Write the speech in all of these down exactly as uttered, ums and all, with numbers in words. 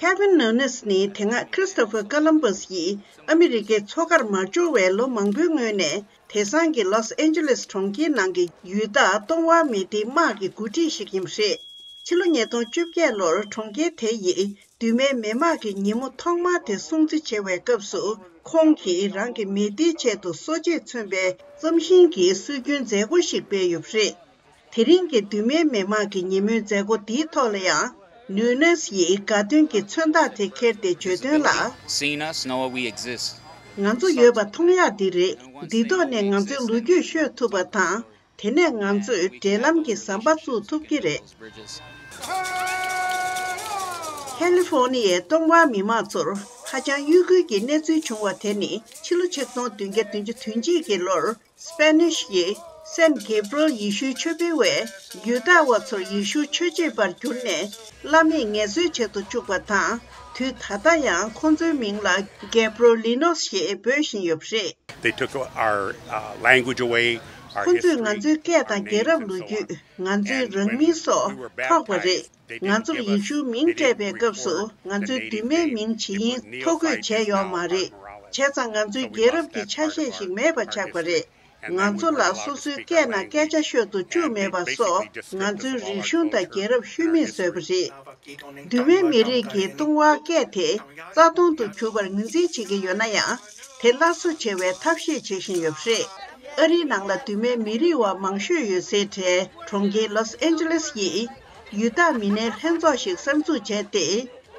Kevin Nunes ནི་དེ་སྔ་Christopher Columbus ཡིས་ཨ་མི་རི་ཀའི་མཚོ་ཁར་མ་འབྱོར་བའི་ལོ་མང་པོའི་སྔོན་ནས། དེང་སང་གི་ལོས་ཨན་ཇེ་ལེས་གྲོང་ཁྱེར་ནང་གི་ཡུལ་བདག་སྟོང་བ་མེ་ཏི་དམག་གི་འགོ་ཁྲིད་ཞིག་ཡིན་པ་རེད། ཕྱི་ལོ་ཉིས་སྟོང་བཅོ་བརྒྱད་ལོར་གྲོང་ཁྱེར་དེ་ཡིས་གདོད་མའི་མི་དམག་གི་ཉིན་མོ་ཐོག་མ་དེ་སྲུང་བརྩི་བྱེད་པའི་སྐབས་སུ། ཁོང་གིས་རང་གི་མི་སྡེའི་ཆེད་དུ་གསོ་དཔྱད་མཚོན་པའི་རྩམ་ཤིང་གི་སྲོལ་རྒྱུན་མཛད་སྒོ་ཞིག་སྤེལ་ཡོད་པ་རེད། དེ་རིང་གི་གདོད་མའི་མི་དམག་གི་ཉིན་མོའི་མཛད་སྒོ་འདིའི་ཐོག་ལ་ཡང་། ནུ་ནེས་ཡིས་དགའ་སྟོན་གྱི་མཚོན་རྟགས་དེ་ཁྱེར་ཏེ་བརྗོད་དོན་ལ། Seen us, know we exist. ང་ཚོ་ཡོད་པ་མཐོང་ཡག་འདི་རེད། འདི་ཐོག་ནས་ང་ཚོའི་ལོ་རྒྱུས་ཤོད་ཐུབ་པ་དང་། དེ་ནས་ང་ཚོས་འབྲེལ་ལམ་གྱི་ཟམ་པ་བཙུགས་ཐུབ་ཀྱི་རེད། ཁ་ལི་ཧྥོ་ནི་ཡའི་སྟོང་བ་མི་དམངས་ཚོར་ཧ་ཅང་གཡོ་འགུལ་གྱི་གནས་ཚུལ་བྱུང་བ་དེ་ནི་ཕྱི་ལོ་ཆིག་སྟོང་བདུན་བརྒྱ་བདུན་ཅུ་དོན་གཅིག་གི་ལོར། སྤེ་ནིཤ་ཡིས་སན་གེབ་རོལ་ཡེ་ཤུའི་ཆོས་འཕེལ་བས་ཡུ་དཱ་བ་ཚོར་ཡེ་ཤུ་ཆོས་བྱེད་པར་གྱུར་ནས། བླ་མེད་ངལ་རྩོལ་བྱེད་དུ་བཅུག་པ་དང་། དུས་ད་ལྟ་ཡང་ཁོང་ཚོའི་མིང་ལ་གེབ་རོ་ལི་ནོས་ཞེས་འབོད་བཞིན་ཡོད་པ་རེད། They took our uh, language away, our ཁོ་ཚོས་history ང and ཚོའི་so སྐད་དང་རྒྱལ་རབས་ལོ་རྒྱུས། ང་ཚོའི་རང་མིང་སོགས་འཕྲོག་པ་རེད། ང་ཚོར་ཡེ་ཤུའི་མིང་སྤྲད་པའི་སྐབས་སུ་ང་ཚོའི་གདོད་མའི་མིང་ཇི་ཡིན་ཐོ་འགོད་བྱས་ཡོད་མ་རེད། བྱས་ཙང་ང་ཚོའི་རྒྱལ་རབས་ཀྱི་ཆ་ཤས་ཤིག་མེད་པ་ཆགས་པ་རེད། ང་ཚོ་ལ་སོ་སོའི་སྐད་ནང་སྐད་ཆ་ཤོད་དུ་བཅུག་མེད་པ་སོགས་ང་ཚོའི་རིག་གཞུང་དང་རྒྱལ་རབས་ཤུལ་མེད་བཟོས་པ་རེད། གདོད་མའི་མི་རིགས་ཀྱི་ལྟུང་བ་སྐད་དེ་རྩ་སྟོང་དུ་གྱུར་པར་ངོས་འཛིན་བྱེད་ཀྱི་ཡོད་ན་ཡང་། དེ་སླར་གསོ་བྱེད་པའི་ཐབས་ཤེས་བྱེད་བཞིན་ཡོད་པ་རེད། ཨ་རིའི་ནང་ལ་གདོད་མའི་མི་རིགས་བ་མང་ཤོས་ཡོད་སའི་གྲས་གྲོང་ཁྱེར་ལོས་ཨན་ཇེ་ལེས་ཡིས་ཡུལ་བདག་མི་སྣའི་ལྷན་ཚོགས་ཤིག་གསར་འཛུགས་བྱས་ཏེ།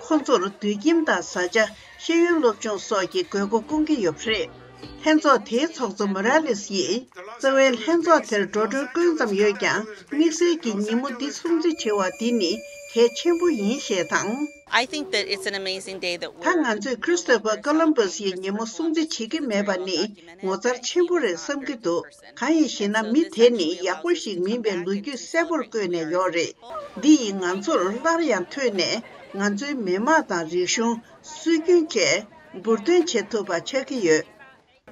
ཁོ་ཚོར་དུད་ཁྱིམ་དང་བཟའ་བཅའ། ཤེས་ཡོན་སློབ་སྦྱོང་སོགས་ཀྱི་དགོས་མཁོ་སྐོང་གི་ཡོད་པ་རེད། ལྷན་ཚོགས་དེའི་ཚོགས་གཙོ་མོ་ར་ལེས་ཡིས། རྩ་བའི་ལྷན་ཚོགས་དེར་འགྲོ་གྲོན་དཀོན་ཙམ་ཡོད་ཀྱང་། དམིགས་བསལ་གྱི་ཉིན་མོ་འདི་སྲུང་བརྩི་བྱེད་པ་འདི་ནི་གལ་ཆེན་པོ་ཡིན་ཞེས་དང་། I think that it's an amazing day that ད་we're ང་ཚོས་Christopher Columbus ཡི་ཉིན་མོ་སྲུང་བརྩི་བྱེད་ཀྱི་མེད་པ་ནི་ངོ་མཚར་ཆེན་པོ་རེད་བསམ་གྱི་འདུག་གང་ཡིན་ཞེ་ན། མི་དེ་ནི་ཡག་པོ་ཞིག་མིན་པའི་ལོ་རྒྱུས་གསལ་པོར་བཀོད་ནས་ཡོད་རེད། འདི་ཡིས་ང་ཚོར་སླར་ཡང་ཐོས་ནས་ང་ཚོའི་མི་དམངས་དང་རིག་གཞུང་། སྲོལ་རྒྱུན་བཅས་འབུར་འདོན་བྱེད་ཐུབ་པ་ཆགས་ཀྱི་ཡོད།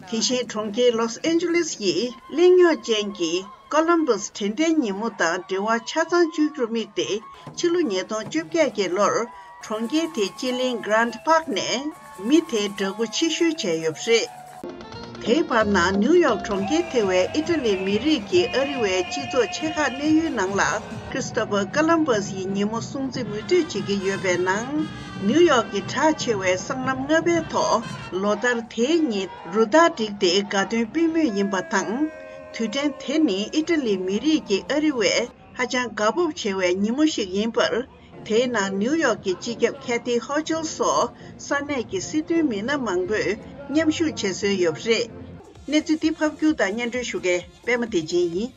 དེ་བཞིན་གྲོང་ཁྱེར་ལོས་ཨན་ཇེ་ལེས་ཡིས་གླེང་རྙོག་ཅན་གྱི་ཀོ་ལམ་བྷས་དྲན་རྟེན་ཉིན་མོ་དང་འབྲེལ་བ་ཆ་ཚང་གཅོད་རྒྱུར་དམིགས་ཏེ། ཕྱི་ལོ་ཉིས་སྟོང་བཅོ་བརྒྱད་ཀྱི་ལོར་གྲོང་ཁྱེར་དེའི་སྤྱི་གླིང་Grant Park ནས་མི་དེའི་འདྲ་སྐུ་ཕྱིར་བཤོལ་བྱས་ཡོད་པ་རེད། དེའི་བར་ན་ནིའུ་ཡོག་གྲོང་ཁྱེར་ཐེ་བའི་ཨི་ཊ་ལི་མི་རིགས་ཀྱི་ཨ་རི་བའི་སྤྱི་ཚོགས་ཆེ་ཁག་གནས་ཡུལ་ནང་ལ་Christopher Columbus ཡི་ཉིན་མོ་སྲུང་བརྩི་མུ་མཐུད་བྱེད་ཀྱི་ཡོད་པའི་ནང་། ནིའུ་ཡོག་གི་གྲགས་ཆེ་བའི་སྲང་ལམ་ལྔ་པའི་ཐོག་ལོ་ལྟར་དེའི་ཉིན་རུ་སྟར་བསྒྲིགས་ཏེ་དགའ་སྟོན་སྤེལ་མུས་ཡིན་པ་དང་། དུས་དྲན་དེ་ནི་ཨི་ཊ་ལི་མི་རིགས་ཀྱི་ཨ་རི་བས་ཧ་ཅང་དགའ་སྤོབས་ཆེ་བའི་ཉིན་མོ་ཞིག་ཡིན་པར། དེའི་ནང་ནིའུ་ཡོག་གི་སྤྱི་ཁྱབ་Kathy Hochul སོགས་ས་གནས་ཀྱི་སྲིད་དོན་མི་སྣ་མང་པོས་མཉམ་ཞུགས་བྱེད་སྲོལ་ཡོད་པ་རེད། གནས་ཚུལ་འདི་ཕབ་སྒྱུར་དང་སྙན་སྒྲོན་ཞུ་མཁན་པད་མ་བདེ་ཆེན་ཡིན།